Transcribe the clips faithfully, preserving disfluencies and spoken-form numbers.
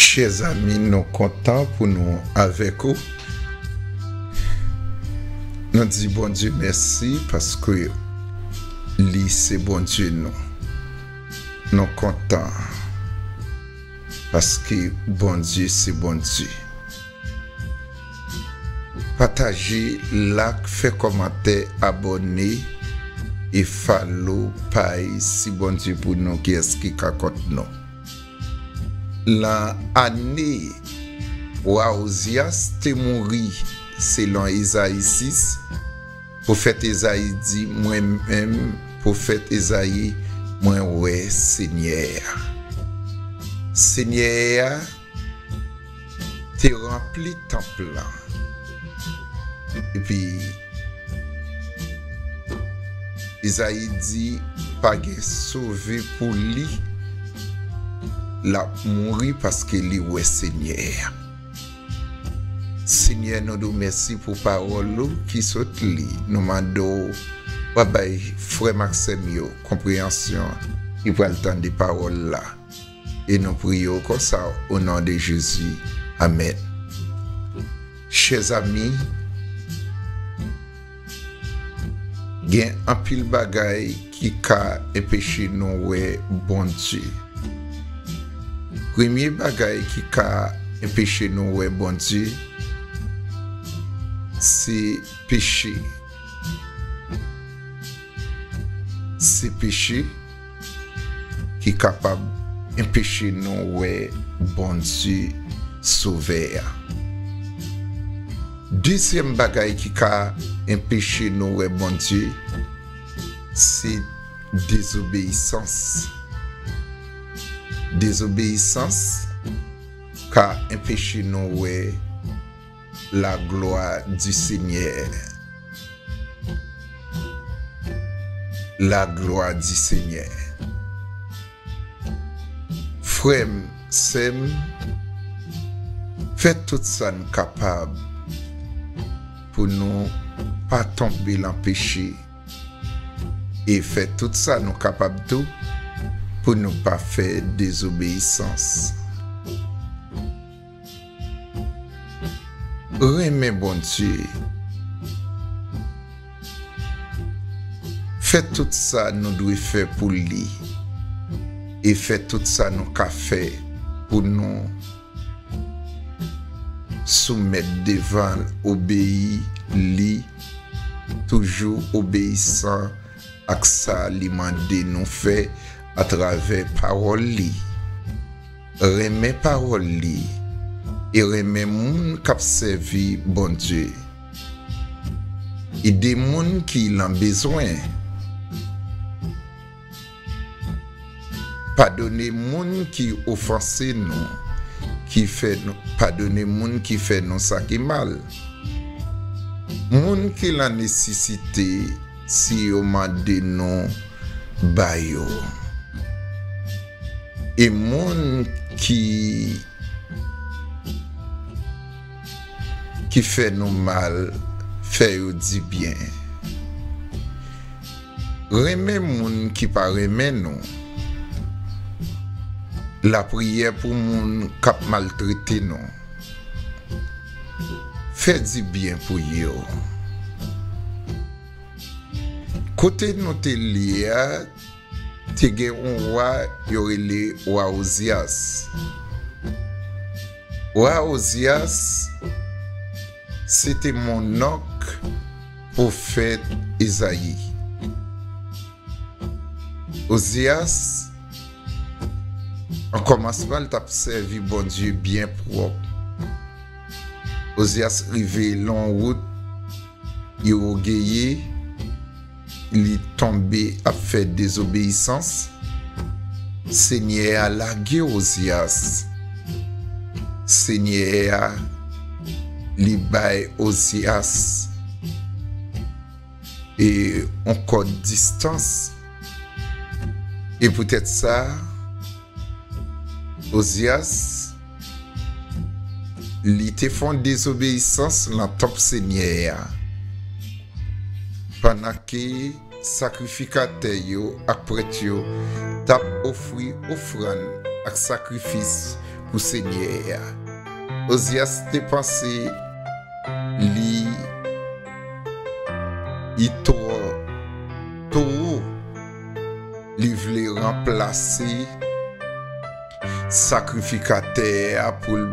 Chè zanmi, nou kontan pou nou avèk ou. Nou di Bondye mèsi paske li se Bondye nou. Nou kontan paske Bondye se Bondye. Pataje, like, fè kòmantè, abòne e follow paj Si Bondye Pou Nou, kiyès ki ka kont nou. Lan ane wa Ozyas te mouri, selon Ezayi sis, pwofèt Ezayi di, mwen menm, pwofèt Ezayi, mwen wè Senyè a. Senyè a te ranpli tanp lan. Epi, Ezayi di, pa gen sove pou li, l ap mouri paske li wè Senyè a. Senyè, nou di w mèsi pou pawòl ou ki sot li. Nou mande w, w a bay frè m ak sè m yo konpreyansyon ki pral tande pawòl la. E nou priye w konsa, o non de Jezi. Amèn. Chè zanmi, gen anpil bagay ki ka enpeche nou wè Bondye. Premye bagay ki ka enpeche nou wè Bondye, se peche. Se peche ki kapab enpeche nou wè Bondye, Sovè a. Dezyèm bagay ki ka enpeche nou wè Bondye, se dezobeyisans. Dezobeyisans ka enpeche nou wè la gloire du Seigneur. La gloire du Seigneur. Frè m, sè m, fè tout sa n kapab pou nou pa tonbe lan peche. E fè tout sa nou kapab tou pou nou pa fè dezobeyisans. Renmen Bondye. Fè tout sa nou dwe fè pou li. E fè tout sa nou ka fè pou nou soumèt devan l, obeyi li, toujou obeyisan ak sa li mande nou fè atravè pawòl li. Renmen pawòl li e renmen moun k ap sèvi Bondye. Ede moun ki lan bezwen. Padone moun ki ofanse nou, ki fè nou, padone moun ki fè nou sa ki mal. Moun ki lan nesesite, si yo mande nou ba yo. E moun ki ki fè nou mal, fè yo di byen. Renmen moun ki pa renmen nou. Lapriyè pou moun k ap maltrete nou. Fè di byen pou yo. Kote nou te li a, te gen yon wa yo rele wa Ozyas. Wa Ozyas, se te monnonk pwofèt Ezayi. Ozyas, an kòmansman, l t ap sèvi Bondye byen pwòp. Ozyas rive lan yon wout yo wogeye, li tonbe ap fè dezobeyisans. Senyè a lage Ozyas. Senyè a, li bay Ozyas e yon kòd distans. E poutèt sa, Ozyas, li te fè yon dezobeyisans lan tanp Senyè a. Pandan ke sakrifikatè yo ak prèt yo t ap ofri ofrann ak sakrifis pou Senyè a. Ozyas te panse li, li twò, twò wo. Li vle ranplase sakrifikatè a pou l,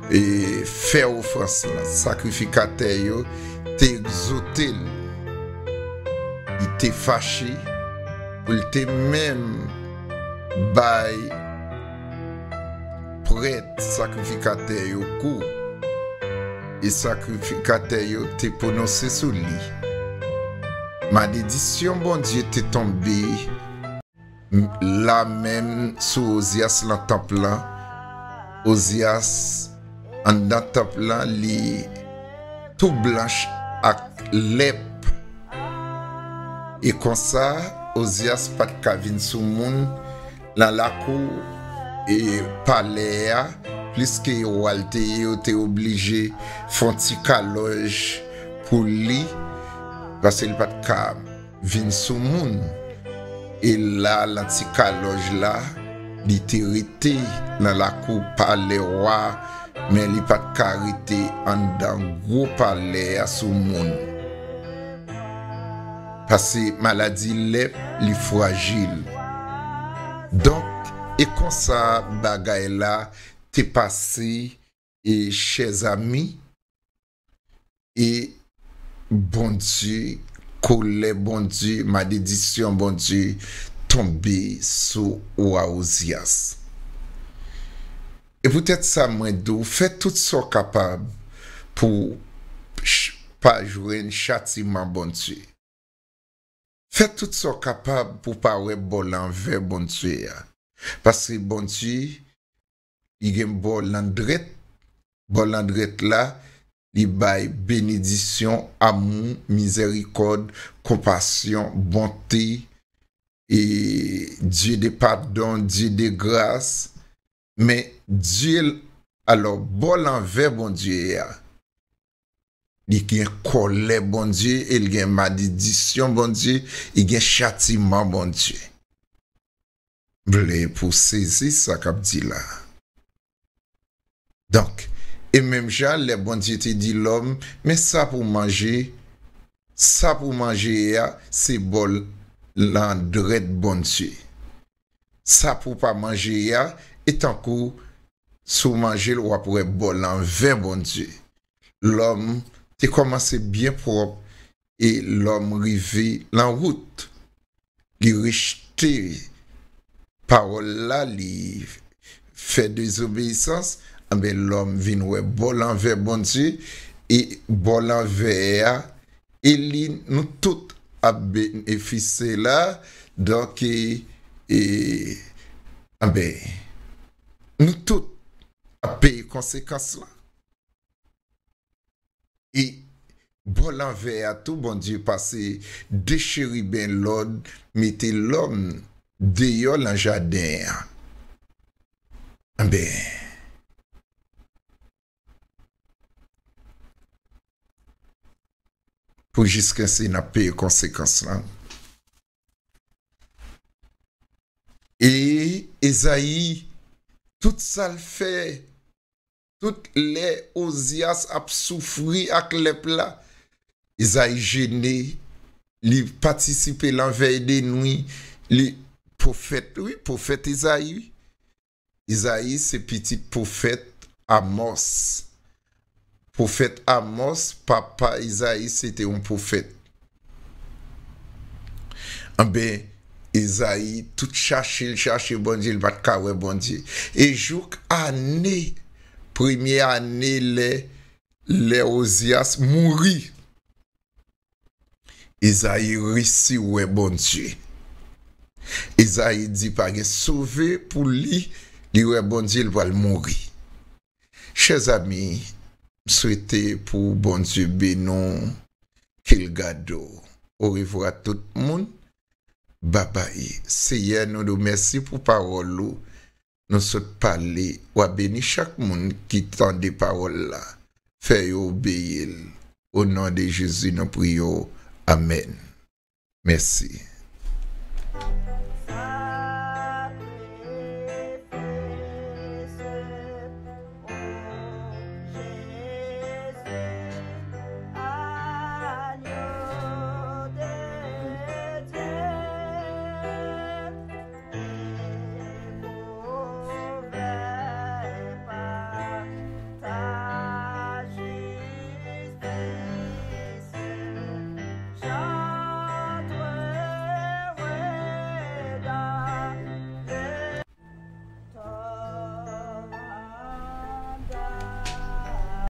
e, fè ofrans lan. Sakrifikatè yo te egzote l. Li te fache pou l te menm bay prèt sakrifikatè yo kou. E sakrifikatè yo te pwononse sou li. Maledisyon Bondye te tonbe m-, la menm sou Ozyas lan tanp lan. Ozyas, anndan tanp lan, li tou blanch ak lèp. E konsa, Ozyas pa t ka vin sou moun nan lakou e palè a, pliske wa l te ye, yo te oblije fè yon ti kalòj pou li, paske li pa t ka vin sou moun. E la, nan ti kalòj la, li te rete nan lakou palè wa, men li pa t ka rete anndan gwo palè a sou moun. Paske maladi lèp, li frajil. Donk, e konsa bagay la te pase, e chèzami, e Bondye, kolè Bondye, maledisyon Bondye tonbe sou wa Ozyas. E poutèt sa, mwen di w, fè tout sa w kapab pou ch-, pa jwenn chatiman Bondye. Fè tout sa w kapab pou w pa wè bò lanvè Bondye a. Paske Bondye, li gen bò landrèt. Bò landrèt la, li bay benedisyon, amou, mizèrikòd, konpasyon, bonte, e Dieu de pardon, Dieu de grâce. Men Dye, alò, bò lanvè Bondye a, li gen kòlè Bondye, e li gen maledisyon Bondye, li gen chatiman Bondye. M vle pou w sezi sa k ap di la. Donk, e menm jan lè Bondye te di lòm, men sa pou w manje, sa pou w manje a, se bò landrèt Bondye. Sa pou w pa manje a, e tankou si w manje l, w ap wè bò lanvè Bondye. Lòm te kòmanse byen pwòp e lòm rive nan wout. Li rejte pawòl la, li fè dezobeyisans, anben, lòm vin wè bò lanvè Bondye, e bò lanvè a, e li, nou tout ap benefisye la, donk, e, e, anben, nou tout ap peye konsekans lan. E bò lanvè a tou, Bondye pase de cheriben lòd, mete lòm deyò nan jaden an. Anben, pou jiskaske n ap peye konsekans lan. E Ezayi, tout sa l fè, tout lè Ozyas ap soufri ak lèp la, Ezayi jene, li patisipe nan vèy de nwi, li pwofèt, wi, pwofèt Ezayi, wi. Ezayi se pitit pwofèt Amòs. Pwofèt Amòs, papa Ezayi, se te yon pwofèt. Anben, Ezayi, tout chache l chache Bondye, li pa t ka wè Bondye. E jouk ane, premye ane lè, lè Ozyas mouri, Ezayi resi wè Bondye. Ezayi di pa gen sove pou li, li wè Bondye, li pral mouri. Chèzami, m swete pou Bondye beni w, ke l gade w. Orevwa tout moun. Babay. Seyè, nou di w mèsi pou pawòl ou. Nou sot pale, w a beni chak moun ki tande pawòl la. Fè yo obeyi l. O non de Jezi, nou priye w. Amèn. Mèsi.